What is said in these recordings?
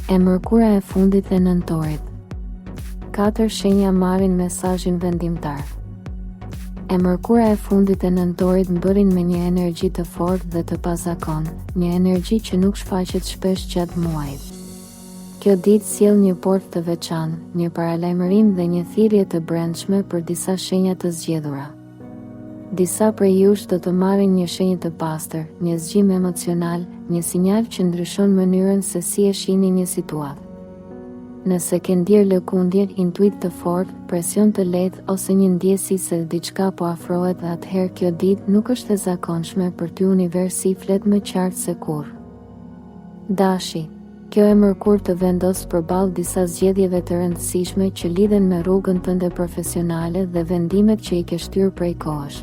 E mërkura e fundit e nëntorit. Katër shenja marrin mesazhin vendimtar. E mërkura e fundit e nëntorit mbërrin me një energji të fortë dhe të pazakontë, një energji që nuk shfaqet shpesh gjatë muajit. Kjo ditë sjell një portë të veçantë, një paralajmërim dhe një thirrje të brendshme për disa shenja të zgjedhura. Disa prej jush do të marrin një shenjë të pastër, një zgjim emocional, një sinjal që ndryshon mënyrën se si e shihni një situatë. Nëse ke ndjerë lëkundje, intuitë të fortë, presion të lehtë ose një ndjesi se diçka po afrohet atëherë kjo ditë nuk është e zakonshme për ty universi flet më qartë se kurrë. Dashi Kjo e mërkurë të vendos përballë disa zgjedhjeve të rëndësishme që lidhen me rrugën tënde profesionale dhe vendimet që i ke shtyrë prej kohësh.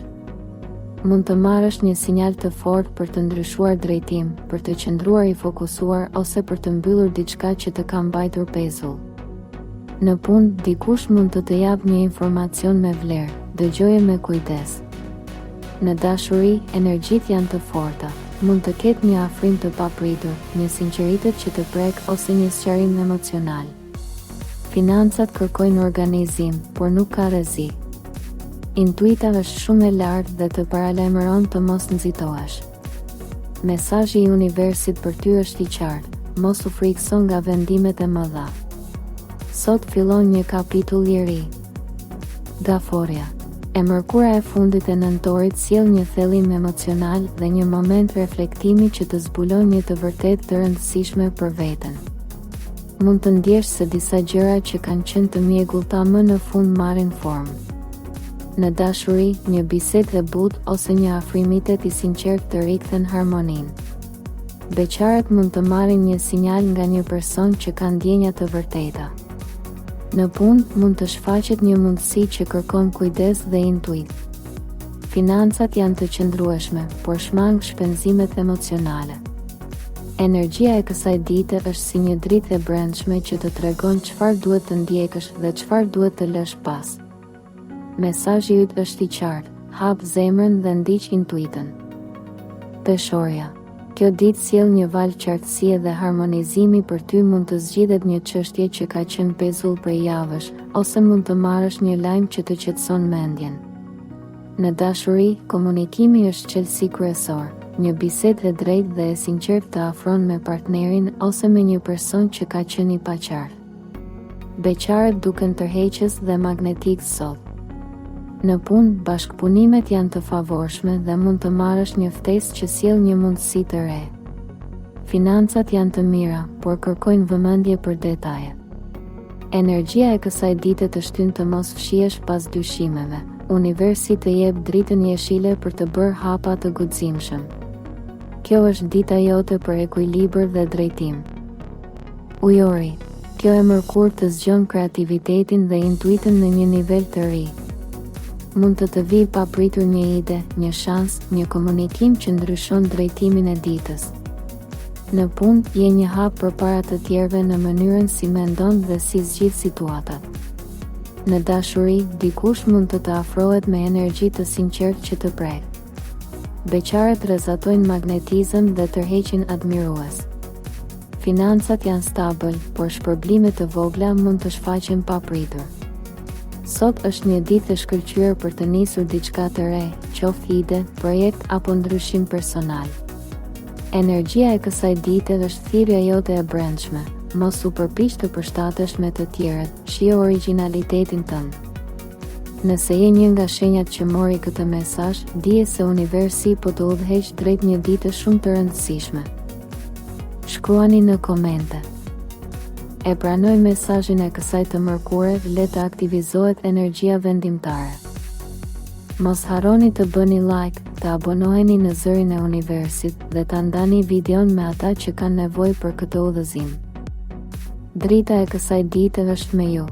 Mund të marrësh një sinjal të fortë për të ndryshuar drejtim, për të qëndruar i fokusuar ose për të mbyllur diçka që të ka mbajtur pezull. Në punë, dikush mund të të japë një informacion me vlerë, dëgjoje me kujdes. Në dashuri, energjitë janë të forta. Mund të ketë një afrim të papritur, një sinqeritet që të prek ose një sqarim emocional. Financat kërkojnë organizim, por nuk ka rrezik. Intuita është shumë e lartë dhe të paralajmëron të mos nxitohesh. Mesazhi i universit për ty është i qartë, mos u frikëso nga vendimet e mëdha. Sot fillon një kapitull i ri. Gaforrja. E mërkura e fundit e nëntorit sjell një thellim emocional dhe një moment reflektimi që të zbulon një të vërtetë të rëndësishme për veten. Mund të ndjesh se disa gjëra që kanë qenë të mjegullta më në fund marrin formë. Në dashuri, një bisedë e butë ose një afrimitet i sinqertë të rikthen harmoninë. Beqarët mund të marrin një sinjal nga një person që ka ndjenja të vërteta. Në punë, mund të shfaqet një mundësi që kërkon kujdes dhe intuitë. Financat janë të qëndrueshme, por shmang shpenzimet emocionale. Energjia e kësaj dite është si një dritë e brendshme që të tregon çfarë duhet të ndjekësh dhe çfarë duhet të lësh pas. Mesazhi yt është i qartë, hap zemrën dhe ndiq intuitën. Peshorja. Kjo ditë sjell një valë qartësie dhe harmonizimi për ty mund të zgjidhet një çështje që ka qenë pezull prej javësh, ose mund të marrësh një lajm që të qetëson mendjen. Në dashuri, komunikimi është çelësi kryesor. Një bisedë e drejtë dhe e sinqertë të afron me partnerin ose me një person që ka qenë i paqartë. Beqarët duken tërheqës dhe magnetikë sot. Në punë, bashkëpunimet janë të favorshme dhe mund të marrësh një ftesë që sjell një mundësi të re. Financat janë të mira, por kërkojnë vëmendje për detaje. Energjia e kësaj dite të shtyn të mos fshihesh pas dyshimeve. Universi të jep dritën jeshile për të bërë hapa të guximshëm. Kjo është dita jote për ekuilibër dhe drejtim. Ujori, kjo e mërkurë të zgjon kreativitetin dhe intuitën në një nivel të ri. Mund të të vijë papritur një ide, një shans, një komunikim që ndryshon drejtimin e ditës. Në punë, je një hap përpara të tjerëve në mënyrën si mendon dhe si zgjidh situatat. Në dashuri, dikush mund të të afrohet me energji të sinqertë që të prek. Beqarët rrezatojnë magnetizëm dhe tërheqin admirues. Financat janë stabël, por shpërblime të vogla mund të shfaqen papritur. Sot është një ditë e shkëlqyer për të nisur diçka të re, qoftë ide, projekt apo ndryshim personal. Energjia e kësaj dite është thirrja jote e brendshme, mos u përpiq të përshtatesh me të tjerët, shijo origjinalitetin tënd. Nëse je një nga shenjat që mori këtë mesazh, dije se universi po të udhëheq drejt një dite shumë të rëndësishme. Shkruani në komente. E pranoj mesazhin e kësaj të mërkure, le të aktivizohet energjia vendimtare. Mos harroni të bëni like, të abonoheni në Zërin e Universit dhe ta ndani videon me ata që kanë nevojë për këtë udhëzim. Drita e kësaj dite është me ju.